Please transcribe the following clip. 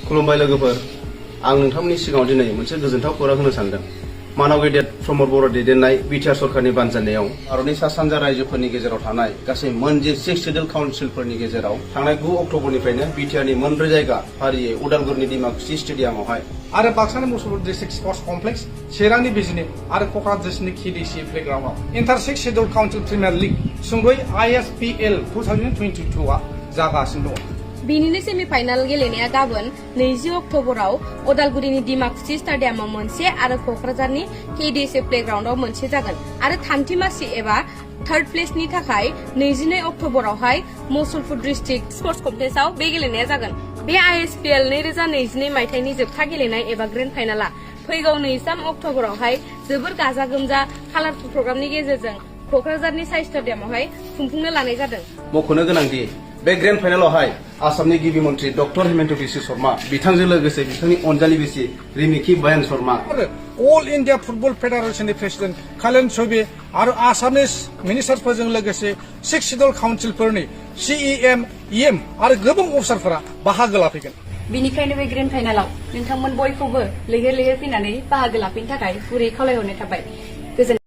खुलुमबाय लोगोफोर आं नोंथांमोननि सिगाङाव दिनै मोनसे गोजोनथाव खौरां होनो सानदों मानव गेदेर प्रमद बर' दैदेननाय BTR सरकारनि बानजायनायाव भारतनि सा सानजा रायजोफोरनि गेजेराव थानाय गासै मोनजे 6 शेड्यूल काउन्सिलफोरनि गेजेराव थांनाय 9 अक्ट'बरनिफ्रायनो BTRनि मोनब्रै जायगा फारियै उदालगुरिनि डिमाकुसि स्टेडियामावहाय आरो बाक्सानि मुसलपुर डिस्ट्रिक्ट स्पर्ट्स कमप्लेक्स चिरांनि बिजनी आरो क'क्राझार डिस्ट्रिक्टनि KDC प्लेग्राउन्डआव inter 6 schedule council premier league सुंदयै ISPL 2022 आ जागासिनो दं। बिनिनो सेमिफाइनाल गेलेनाया गाबोन 20 अक्ट'बराव उदालगुरिनि डिमाकुसि स्टेडियामाव मोनसे आरो क'क्राझारनि KDC प्लेग्राउन्डआव मोनसे जागोन आरो थामथि मासि एबा थार्ड प्लेसनि थाखाय 22 अक्ट'बरावहाय मुसलपुर डिस्ट्रिक्ट स्पर्ट्स कमप्लेक्सआव बे गेलेनाया जागोन। बे ISPL 2022 मायथाइनि जोबथा गेलेनाय एबा ग्रेन्ड फाइनाला फैगौ 23 अक्ट'बरावहाय जोबोर गाजा गोमजा कालारफुल प्रग्रामनि गेजेरजों क'क्राझारनि साइ स्टेडियामावहाय खुंफुंनो लानाय जादों। मख'नो गोनांदि बे ग्रेन्ड फाइनालावहाय आसामनि गिबि मन्त्रि डक्टर हेमन्त बिश्व शर्मा बिथांजों लोगोसे बिथांनि अनजालि बिसि Riniki Bhuyan Sarma all India football फेडारेशननि प्रेसिडेन्ट कल्याण चौबे आरो आसामनि मिनिस्टारफोरजों लोगोसे 6 शेड्यूल काउन्सिलफोरनि CEM EM आरो गोबां अफिसारफोरा बाहागो लाफैगोन। बिनिखायनो बे ग्रेन्ड फाइनालाव नोंथांमोन बयखौबो लैहोर लैहोर फैनानै बाहागो लाफैनो थाखाय गुरै खावलायहरनाय थाबाय। गोजोन